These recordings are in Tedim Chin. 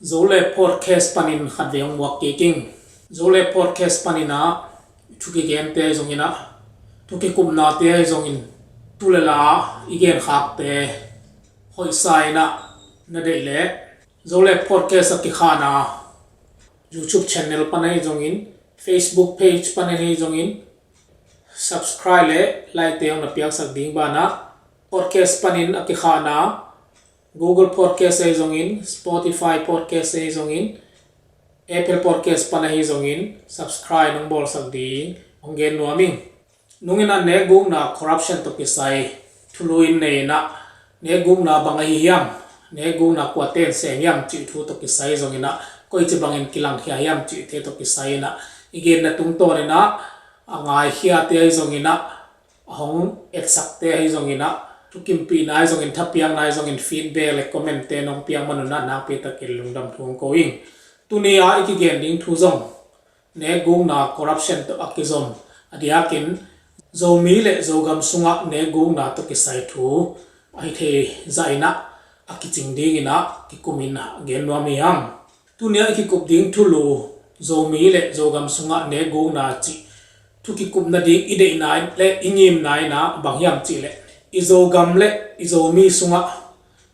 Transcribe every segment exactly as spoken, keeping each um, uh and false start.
Zole Podcast panin khatvei hong muak kik ing. Zole Podcast panin ah thu kigente ahi zongin ah, thu kikupnate ahi zongin, tu le la i genkhakte hoihsa in ah na deih leh, Zole Podcast a kikhahna YouTube channel pan ahi zongin, Facebook page pan ahi zongin, subscribe le like te hong na piaksak ding banah, podcast panin a kikhahna Google Podcast ahi zongin, Spotify Podcast ahi zongin, Apple Podcast pan ahi zongin subscribe nong bawlsak ding hong gen nuam ing. Nungin a nekgukna, corruption tawh kisai thulu in nei in ah, nekgukna bang ahi hiam, nekgukna kuaten sem hiam cih thu tawh kisai zongin ah, koici bangin kilangkhia hiam cihte tawh kisai in ah, i genna tungtawn in ah, a ngaikhiate ahi zongin ah, a hong etsakte ahi zongin ah, thukimpihna ahi zongin, thapiakna ahi zongin, feedback le comment te nong piak man un ah, nakpi takin lungdam thu hong ko ing. Tuni a i kigen ding thu zong nekgukna, corruption tawh a kizom, a diakin Zomi le Zogam sungah nekgukna tawh kisai thu ahi thei zah in ah, a kicing dingin ah kikum in ah gen nuam hi hang. Tuni a i kikup ding thulu, Zomi le Zogam sungah nekgukna cih thu kikup nading i deihna le i ngimna in ah bang hiam cih leh, i Zogam le i Zomi sungah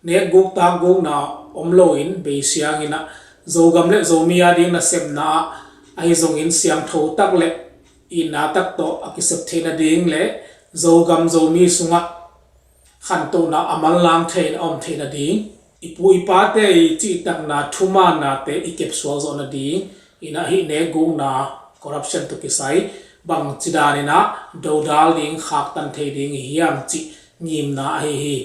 nekguk takgukna om loin, bei siangin ah Zogam le Zomi ading nasepna ah ahi zongin siangtho tak le itna tak tawh a kisep theih nading le Zogam Zomi sungah khantohna a manlang thei in a om theih nading, i pu i pate i cihtakna, thumaannate i kepsuak zawh nading in ah, hih nekgukna, corruption tawh kisai bangci danin ah dodal ding, khaktan thei ding i hiam cih ngimna ahi hi.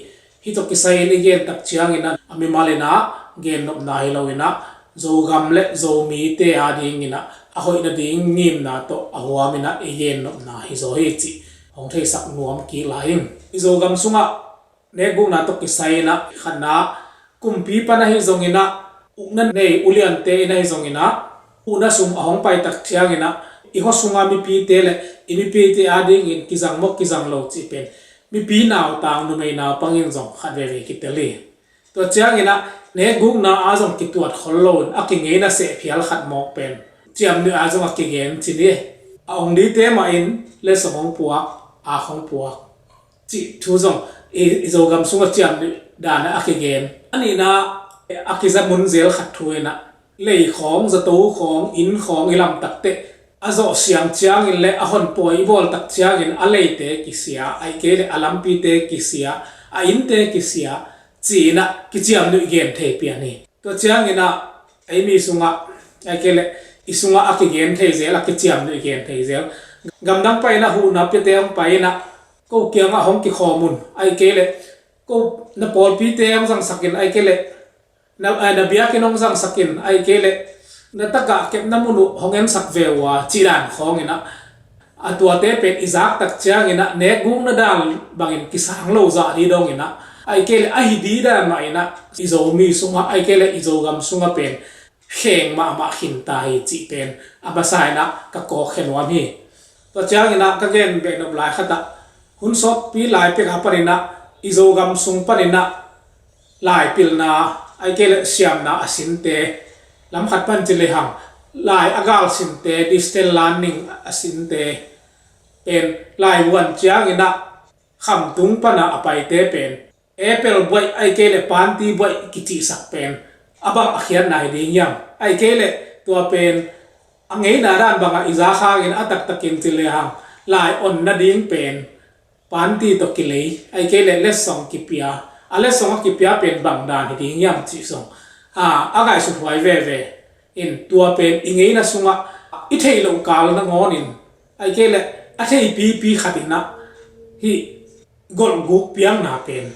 Hih tawh kisai in i gen tak ciangin ah, a mimal in ah gennopna hi lo in ah, Zogam le Zomite adingin ah a hoih nading ngimna tawh a huam in ah i gennopna hi zaw hi cih hong theisak nuam kik lai ing. I Zogam sungah nekgukna tawh kisai in ah, khatna, kumpi pan ahi zongin ah, ukna nei uliante in ahi zongin ah, ukna sung a hong pai tak ciangin ah, i khua sunga mipite le i mipite adingin kizang maw kizang lo cih pen mipi nautang, numei naupang in zong khat veve kitel hi. Tua ciangin ah, nekgukna a zong kituat khol loin a kingeina seh phial khat mawk pen ciamnuih a zong a kigen cin hi. A ong dite mah in letsong hong puak, a hong puak cih thu zong i, i Zogam sungah ciamnuih dan ah a kigen. A nihna, a kiza mun zel khat thu in ah, lei khawng, zato khawng, inn khawng i lamtak teh a zawh siang ciangin le a honpawi i bawl tak ciangin a leite kisia, ahih kei leh a lampite kisia, a innte kisia, ci-in ah kiciamnuih gen thei pian hi. Tua ciangin ah, ei mi sungah, ahih kei leh i sungah a kigen thei zel, a kiciamnuih gen thei zel. Gamdang pai in ah huhna piate hong pai in ah, ko kiangah hong kikhawm un, ahih kei leh ko na pawlpite hong zangsak in, ahih kei leh na, eh, na biakinn hong zangsak in, ahih kei leh na tagah kepna mun uh hong ensak ve uh a, cih dan khawng in ah, a tuate pen i zak tak ciangin ah, nekgukna dan bangin kisang lo zah ding dong in ah, ahih kei leh a hi ding dan mah in ah, i Zomi sungah, ahih kei leh i Zogam sungah pen kheng mahmah khin ta hi cih pen a masa in ah ka kawk khe nuam hi. Tua ciangin ah ka gen behnop lai khat ah, hun sawtpi lai pek a panin ah, i Zogam sung panin ah, lai pilna, ahih kei leh siamna a sinte, lam khat pan ci lehang, lai a gal sinte, distance learning a sinte pen lai vuan ciangin ah, khamtung pan a a paite pen apple buaih, ahih kei leh panti buaih kicihsak pen a bang a khiatna hi ding hiam? Ahih kei leh tua pen a ngeina dan bangah i zak hangin, a taktakin ci lehang, lai on nading pen panti tawh kilei, ahih kei leh letsong kipia, a letsong a kipia pen bang dan hi ding hiam cih zong a, a ngaihsut huai veve in, tua pen i ngeina sungah i theih loh kal nangawnin, ahih kei leh a theipipi khat in ah, hih golhguk piakna pen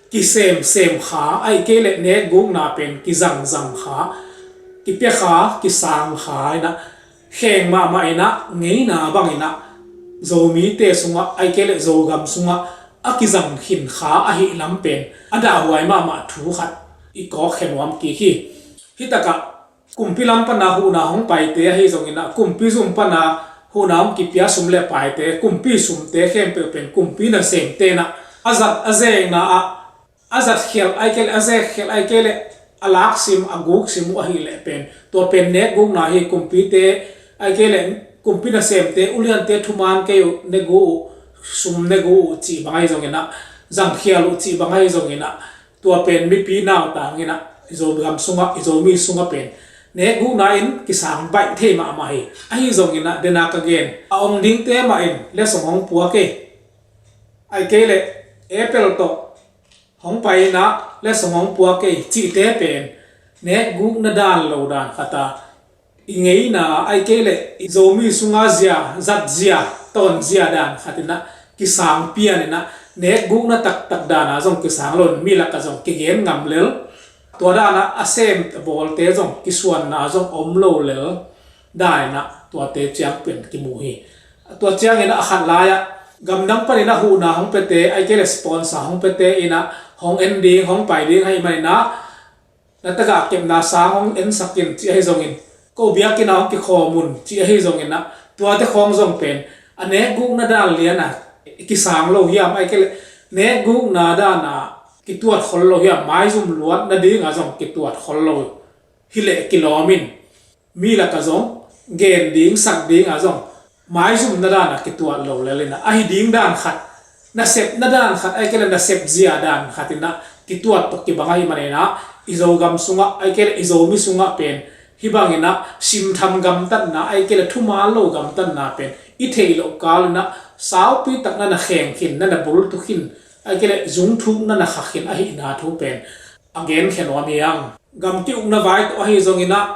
kisemsem kha, ahih kei leh nekgukna pen kizangzang kha, kipia kha, kisang kha in ah, kheng mahmah in ah, ngeina bang in ah, Zomite sungah, ahih kei leh Zogam sungah a kizang khin kha ahih lam pen a dahhuai mahmah thu khat i kawk khe nuam kik hi. Hih takah kumpi lam pana huhna hong paite ahi zongin ah, kumpi zum pana huhna hong kipia sum le paite, kumpi sumte khempeuh pen kumpi nasemte in ah, a zat a zekna ah, a zat khialh ahih kei leh, a zek khialh ahih kei leh, a laksim, a guksim uh ahih leh pen, tua pen nekgukna hi. Kumpite, ahih kei leh kumpi nasemte, uliante thuman kei uh, ne gu uh, sum ne gu uh cih bang ahi zongin ah, zangkhial uh cih bang ahi zongin ah, tua pen mipi nautang in ah, i Zogam sungah, i Zomi sungah pen nekgukna in kisang baih thei mahmah hi. Ahi zongin ah, dena ka gen a ong dingte mah in letsong hong pua kei, ahih kei leh Apple tawh hong pai in ah letsong hong pua kei cihte pen nekgukna dan lo dan khat a, i ngeina, ahih kei leh i Zomi sunga zia, zat zia, tawn zia dan khat in ah kisang pian in ah, nekgukna taktak dan a zong kisang lo in, mi lakah zong kigen ngam lel, tua dan a a sem a bawlte zong kisuanna zong om lo lel dan in ah, tuate ciang pen kimu hi. Tua ciangin ah, a khat lai-ah gamdang panin ah huhna hong piate, ahih kei leh sponsor hong piate in ah, hong en ding, hong pai ding ahih manin ah, na tagah kepna sang hong ensak in cih ahi zongin, ko biakinn ah hong kikhawm un cih ahi zongin ah, tuate khawng zong pen a nekgukna dan lian a kisang lo hiam, ahih kei leh nekgukna dan a kituat khol lo hiam, maizum luat nading a zong kituat khol lo hi leh kilawm in, mi lakah zong gen ding, sak ding a zong maizumna dan a kituat lo lel in ah, ahi ding dan khat, nasepna dan khat, ahih kei leh nasep zia dan khat in ah kituat tawh kibang ahih manin ah, i Zogam sungah, ahih kei leh i Zomi sungah pen hih bangin ah simtham gamtatna, ahih kei leh thuman lo gamtatna pen i theih loh kal in ah, saupi tak na na kheng khin, na na bultu khin, ahih kei leh zungthuk na na kha khin ahihna thu pen a genkhia nuam hi hang. Gam ki-ukna vai tawh ahi zongin ah,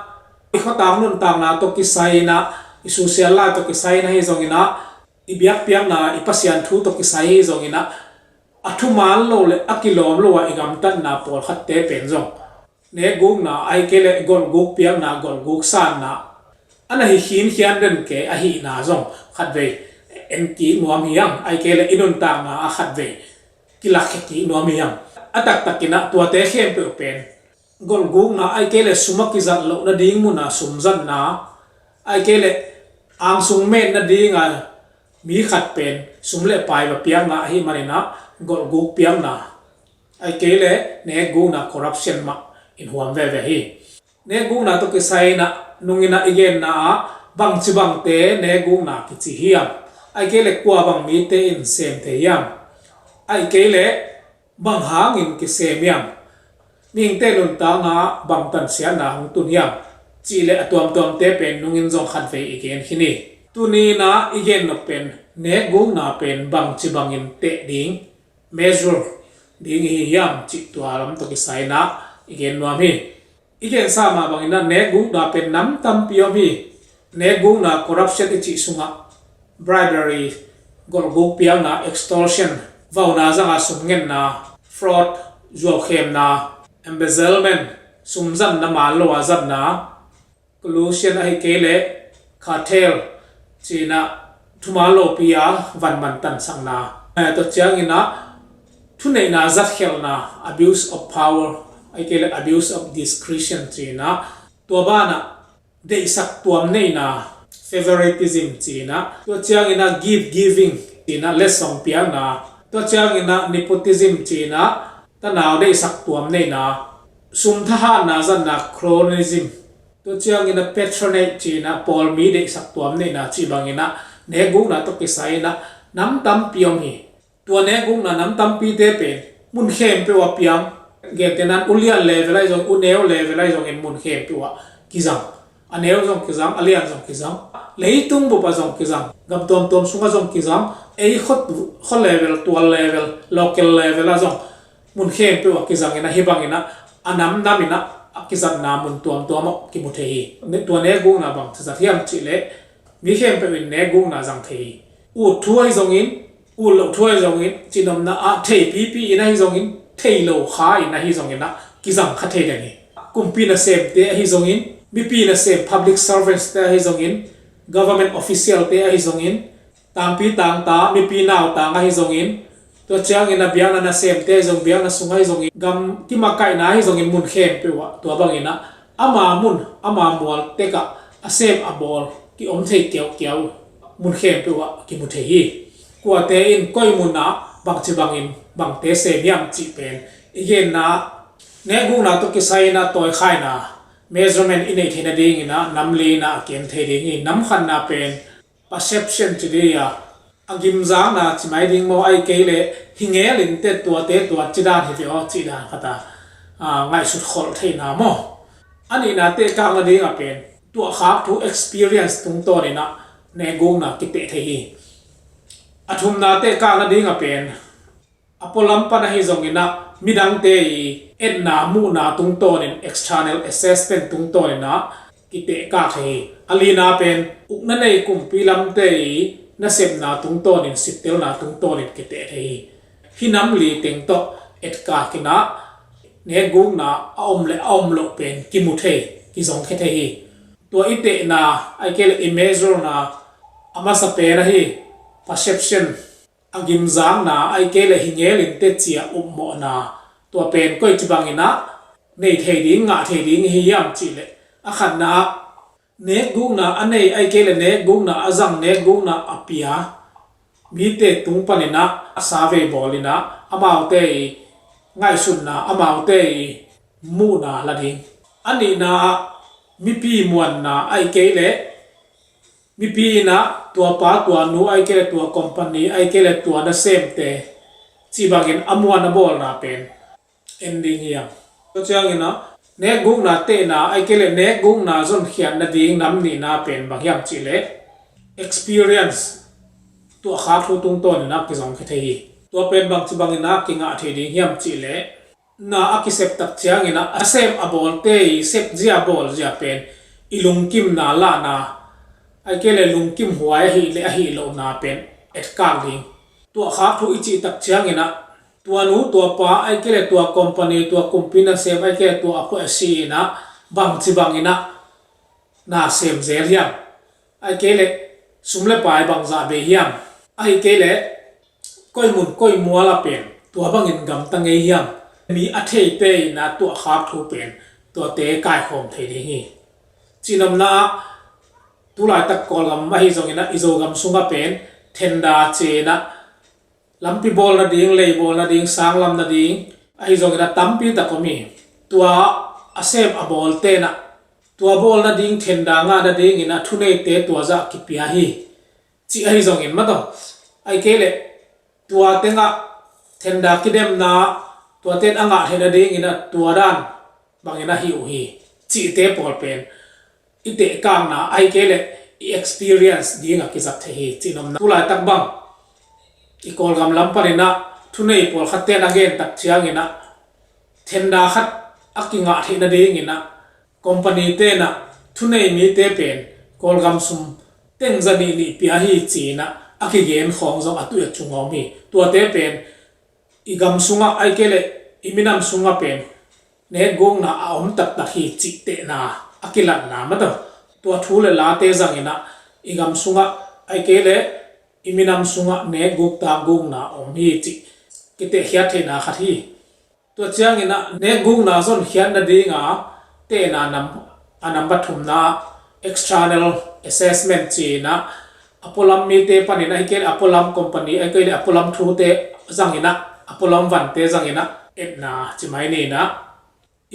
i khuatak nuntakna tawh kisai in ah, i social life tawh kisai in ahi zongin ah, i biakpiakna, i Pasian thu tawh kisai ahi zongin ah, a thuman lo le a kilawm lo a i gamtatna pawlkhatte pen zong nekgukna, ahih kei leh golhguk piakna, golhguk sanna a na hi khinkhian den kei ahihna zong khatvei en kik nuam hi hang, ahih kei leh i nuntakna ah khatvei kilakkhia kik nuam hi hang. A taktak in ah, tuate khempeuh pen golhgukna, ahih kei leh sum a kizat loh nading mun a sum zatna, ahih kei leh angsung met nading a mi khat pen sum le pai va piakna ahih manin ah, golhguk piakna, ahih kei leh nekgukna, corruption mah in huam veve hi. Nekgukna tawh kisai in ah, nung in ah i genna ah, bangci bangte nekgukna kici hiam, ahih kei leh kua bang mite in sem thei hiam, ahih kei leh bang hangin kisem hiam, mihingte nuntakna ah bang tansiatna hong tun hiam, cih leh a tuamtuamte pen nung in zong khatvei i gen khin hi. Tuni in ah i gen nop pen, nekgukna pen bangci bangin teh ding, measure ding i hi hiam cih, tua lam tawh kisai in ah i gen nuam hi. I gensa mah bangin ah, nekgukna pen nam tampi om hi. Nekgukna, corruption i cih sungah bribery, golhguk piakna, extortion, vauna zanga sum ngenna, fraud, zuaukhemna, embezzlement, sum zatna, man lo a zatna, collusion, ahih kei leh cartel, ci-in ah thuman lopi a van man tansakna, eh, tua ciangin ah thuneihna zatkhialhna, abuse of power, ahih kei leh abuse of discretion, ci-in ah tua banah deihsak tuam neihna, favoritism, ci-in ah, tua ciangin ah gift giving, ci-in ah letsong piakna, tua ciangin ah nepotism, ci-in ah tanau deihsak tuam neihna, sum thahatna zatna, cronyism, tua ciangin ah patronage, ci-in ah pawlmi deihsak tuam neihna cih bangin ah nekgukna tawh kisai in ah nam tampi om hi. Tua nekgukna nam tampite pen mun khempeuh ah piang, gentehna in ulian level ahi zong, uneu level ahi zongin mun khempeuh ah kizang. A neu zong kizang, a lian zong kizang, leitung bup ah zong kizang, gam tuamtuam sungah zong kizang, ei khua, khua level, tual level, local level ah zong mun khempeuh ah kizang in ah, hih bangin ah a namnam in ah a kizatna mun tuamtuam ah kimu thei hi. Tua nekgukna bang cizat hiam cih leh, mi khempeuh in nekgukna zang thei hi. Ut thu ahi zongin, ut loh thu ahi zongin, cihnopna ah theipipi in ahi zongin, thei lo kha in ahi zongin ah kizang kha thei den hi. Kumpi nasemte ahi zongin, mipi nasem, public servants te ahi zongin, government official te ahi zongin, tangpi tangta, mipi nautang ahi zongin, tua ciangin ah biakna nasemte ahi zong, biakna sung ahi zongin, gam kimakaihna ahi zongin, mun khempeuh ah tua bangin ah ama mun, ama mual tek ah a sem a bawl kiom thei kiaukiau mun khempeuh ah kimu thei hi. Kuate in koi mun ah bangci bangin bangte sem hiam cih pen i genna ah Nekgukna tawh kisai in ah tawikhaina, measurement i neih theih nadingin ah nam li in ah a ki-en thei ding hi. Nam khatna pen perception ci ding a, a gimzakna ci mai ding maw, ahih kei leh hi ngel in teh tuate tua ci dan hi ve aw cih dan khat a, a, ngaihsut kholh theihna maw. A nihna tehkak nading a pen tuahkhak thu, experience tungtawn in ah nekgukna kiteh thei hi. A thumna tehkak nading a pen a pualam pan ahi zongin ah midangte i etna, muhna tungtawnin, external assessment tungtawnin ah kitehkak thei hi. A lina pen ukna nei kumpi lamte i nasepna tungtawnin, sittelna tungtawnin kiteh thei hi. Hih nam li teng tawh etkak in ah nekgukna a om le a om loh pen kimu thei, kizongkhia thei hi. Tua i tehna, ahih kei leh i measurena, a masa pen ahi perception, a gimzakna, ahih kei leh hi ngel in teh ci-a upmawhna, tua pen koici bangin ah nei thei ding, ngah thei ding i hi hiam cih leh, a khatna ah nekgukna a nei, ahih kei leh nekgukna a zang, nekgukna a pia mite tung panin ah a survey bawl in ah amaute i ngaihsutna, amaute i muhna la ding. A nihna ah mipi muanna, ahih kei leh mipi in ah tua pa, tua nu, ahih kei leh tua company, ahih kei leh tua nasemte cih bangin a muan a bawlna pen en ding hiam? Tua ciangin ah nekgukna tehna, ahih kei leh nekgukna zonkhiat nading nam nihna pen bang hiam cih leh experience, tuahkhak thu tungtawnin ah kizongkhia thei hi. Tua pen bangci bangin ah kingah thei ding hiam cih leh, na a kisep tak ciangin ah a sem a bawlte i sep zia, bawl zia pen i lungkimna, lahna, ahih kei leh lungkim huai ahih leh ahih lohna pen etkak ding. Tuahkhak thu i cih tak ciangin ah tua nu, tua pa, ahih kei leh tua company, tua kumpi nasem, ahih kei leh tua a khuai a si in ah bangci bangin ah na sem zel hiam? Ahih kei leh sum le pai bangzah bei hiam? Ahih kei leh koi mun koi mual ah pen tua bangin gamta ngei hiam? Mi a theite in ah tuahkhak thu pen tuate kaikhawm thei ding hi. Cihnopna ah tulaitak Kawlgam ahi zongin ah i Zogam sungah pen tender ci-in ah lampi bawl nading, lei bawl nading, sanglam nading ahi zongin ah tampi tak om hi. Tua a sem a bawlte in ah tua bawl nading tender ngah nadingin ah thuneite tua zah kipia hi, cih ahi zongin maw, ahih kei leh tua tengah tender kidemna, tua ten a ngah theih nadingin ah tua dan bangin ah hi uh hi, cihte pawl pen i tehkakna, ahih kei leh i experience ding a kizat thei hi. Cihnopna, tulaitak bang i Kawlgam lam panin ah thunei pawlkhat ten a gen tak ciangin ah tender khat a kingah theih nadingin ah company ten ah thunei mite pen Kawlgam sum teng za nih nih pia hi, ci-in ah a kigen khawng zong a tui a cung a om hi. Tuate pen i gam sungah, ahih kei leh i minam sungah pen nekgukna a om taktak hi, cih tehna a kilatna maw, tua thu le late zangin ah i gam sungah, ahih kei leh i minam sungah nekguk takgukna a om hi, cih kitehkhiat theihna khat hi. Tua ciangin ah nekgukna zonkhiat nading a tehna nam, a nambat thumna external assessment ci-in ah a pualam mite panin, ahih kei leh a pualam company, ahih kei leh a pualam thute zangin ah, a pualam vante zangin ah etna ci mai ni in ah,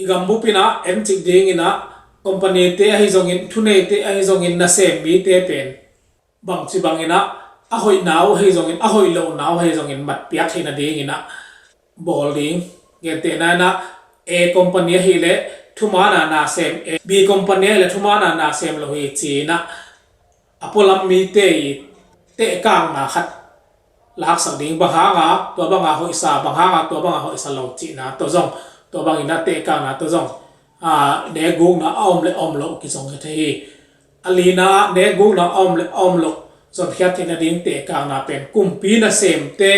i gambup in ah encik dingin ah company te ahi zongin, thuneite ahi zongin, nasem mite pen bangci bangin ah a hoihna uh ahi zongin, a hoih lohna uh ahi zongin matpiak theih nadingin ah bawl ding. Gentehna in ah A company ahih leh thuman a na sem, A, B company ahih leh thuman a na sem lo hi, ci-in ah a pualam mite i tehkakna khat laksak ding, bang hanga tua banga hoihsa, bang hanga tua banga hoihsa lo cihna tawh zong, tua bangin ah tehkakna tawh zong, a, nekgukna a om le om loh kizong hi thei hi. A lina ah nekgukna a om le a om loh zonkhiat theih nading tehkakna pen kumpi nasemte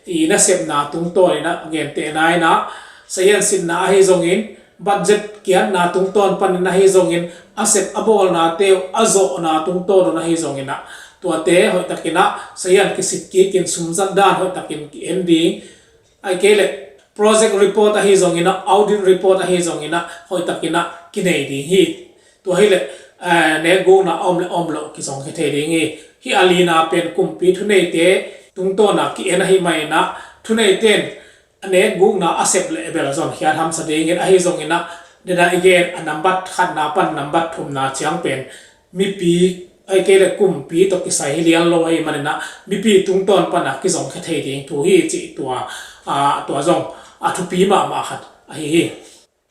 i nasepna tungtawnin ah, gentehna in ah sahian sitna ahi zongin, budget kiatna tungtawn panin ahi zongin, a sep a bawlnate uh a zawhna tungtawn un ahi zongin ah, tuate hoihtakin ah sahian kisit kikin, sumzat dan hoihtakin ki-en ding, ahih kei leh project report ahi zongin ah, audit report ahi zongin ah hoihtakin ah kinei ding hi. Tua hi leh, eh, nekgukna a om le a om loh kizong hi thei ding hi. Hih a lina pen kumpi thuneite tungtawn a ki-en ahih manin ah, thuneite in a nekgukna a sep leh bel zong khiat hamsa dingin, ahi zongin ah, dena i gen a nambat khatna pan nambat thumna ciang pen mipi, ahih kei leh kumpi tawh kisai hi lian lo ahih manin ah, mipi tungtawn pan a kizongkhia thei ding thu hi cih tua, aa, tua zong a thupi mahmah khat ahi hi.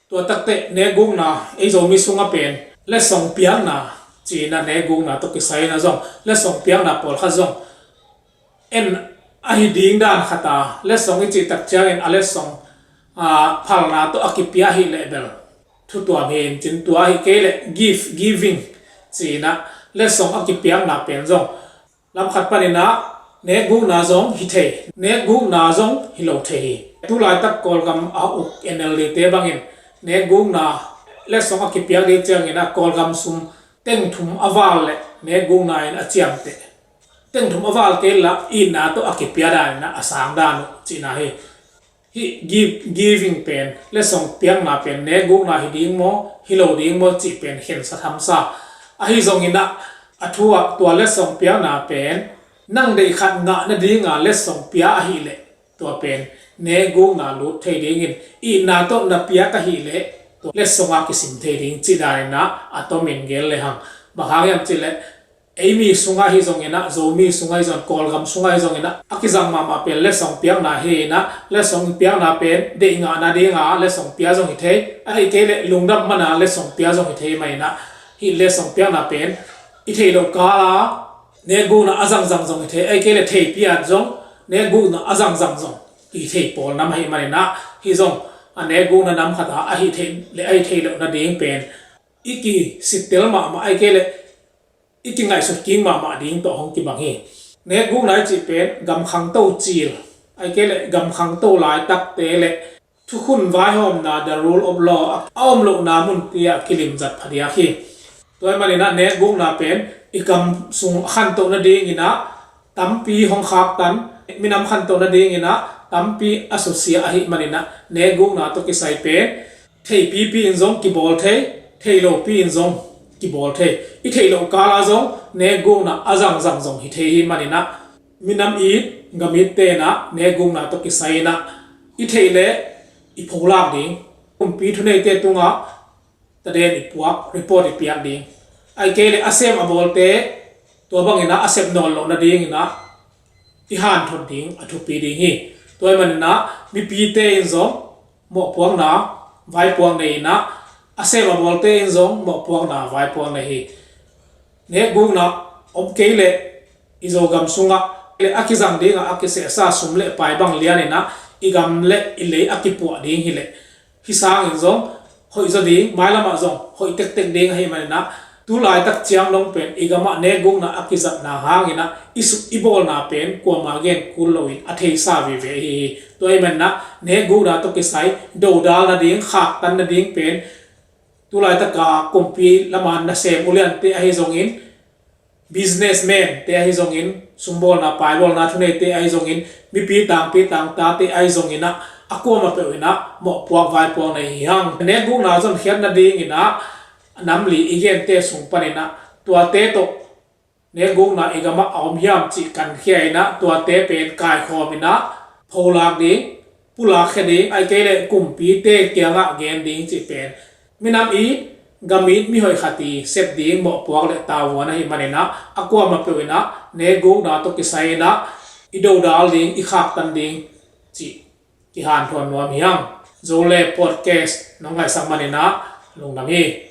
Tua takteh nekgukna, ei Zomi sungah pen letsong piakna ci-in ah nekgukna tawh kisai in ah zong letsong piakna pawlkhat zong en ahi ding dan khat a, letsong i cih tak ciangin a letsong, aa, phalna tawh a kipia ahih leh bel thu tuam hi in cin, tua ahih kei leh gift, giving ci-in ah letsong a kipiakna pen zong lam khat panin ah nekgukna zong hi thei, nekgukna zong hi lo thei hi. Tulaitak Kawlgam a uk N L D te bangin nekgukna, letsong a kipiak ding ciangin ah Kawlgam sum teng thum a val leh nekgukna in a ciamteh, teng thum a val kei lah itna tawh a kipia dan in ah a sang dan uh cihna hi. Hih gi-, giving pen, letsong piakna pen nekgukna hi ding maw, hi lo ding maw cih pen khensat hamsa. Ahi zongin ah, a thu ah tua letsong piakna pen nang deih khat ngah nadinga letsong pia ahih leh, tua pen nekgukna lut thei dingin, itna tawh na piak ahih leh tua letsong a kisim thei ding cih dan in ah a tomin gen lehang. Bang hang hiam cih leh, ei mi sungah hi zongin ah, Zomi sungah hi zong, Kawlgam sungah hi zongin ah, a kizang mahmah pen letsong piakna hi in ah, letsong piakna pen deih ngah nadinga letsong pia zong hi thei, ahih kei leh lungdam man a letsong pia zong hi thei manin ah, hih letsong piakna pen i theih loh kal a nekgukna a zangzang zong hi thei, ahih kei leh theipi-in zong nekgukna a zangzang zong hi thei pawl nam ahih manin ah, hih zong a nekgukna nam khat a, a hi thei leh a hi thei loh nading pen i kisittel mahmah, ahih kei leh i kingaihsut kik mahmah ding tawh hong kibang hi. Nekgukna i cih pen gam khangto cil, ahih kei leh gam khangto laitakte leh thukhun vaihawmna, the rule of law, a om lohna munte ah kilimzat phadiak hi. Tua ahih manin ah nekgukna pen i gam sung a khantoh nadingin ah tampi hong khaktan, minam khantoh nadingin ah tampi a susia ahih manin ah nekgukna tawh kisai pen theipipi in zong kibawl thei, theilopi in zong kibawl thei. I theih loh kal a zong nekgukna a zangzang zong hi thei hi manin ah, minam it, gam itte in ah nekgukna tawh kisai in ah i theih leh i pholak ding. Kumpi thuneite tungah taden i puak, report i piak ding. Ahih kei leh a sem a bawlte tua bangin ah a sep nawn loh nadingin ah i hanthot ding a thupi ding hi. Tua ahih manin ah mipite in zong mawhpuakna vaipuak nei in ah, a sem a bawlte in zong mawhpuakna vaipuak nei hi. Nekgukna om kei leh i Zogam sungah leh a kizang dingah a kisehsa sum leh pai bang lianin ah i gam leh i lei a kipuah ding hi leh, hih sangin zong hoih zaw ding, mailamah zong hoih tektek ding ahih manin ah, tulaitak ciang dong pen i gamah nekgukna a kizatna hangin ah i suk i bawlna pen kuamah gen kul loin a theisa veve ahi hi. Tua ahih manin ah nekgukna tawh kisai dodal nading, khaktan nading pen tulaitaka kumpi lama nasem uliante ahi zongin, businessman te ahi zongin, sumbawlna paibawlna thuneite ahi zongin, mipi tangpi tangtate ahi zongin ah, a kuamah peuh in ah mawhpuak vaipuak nei hi hang. Nekgukna zonkhiat nadingin ah nam li i gente sung panin ah tuate tawh nekgukna i gamah a om hiam cih kankhia in ah tuate pen kaikhawm in ah pholak ding, pulakkhia ding, ahih kei leh kumpite kiangah gen ding cih pen minam it, gam it, mihoih khat i sep ding mawhpuak leh tavuan ahih manin ah, a kuamah peuh in ah nekgukna tawh kisai in ah i dodal ding, i khaktan ding cih kihanthawn nuam hi hang. Zole Podcast nong ngaihsak manin ah lungdam hi.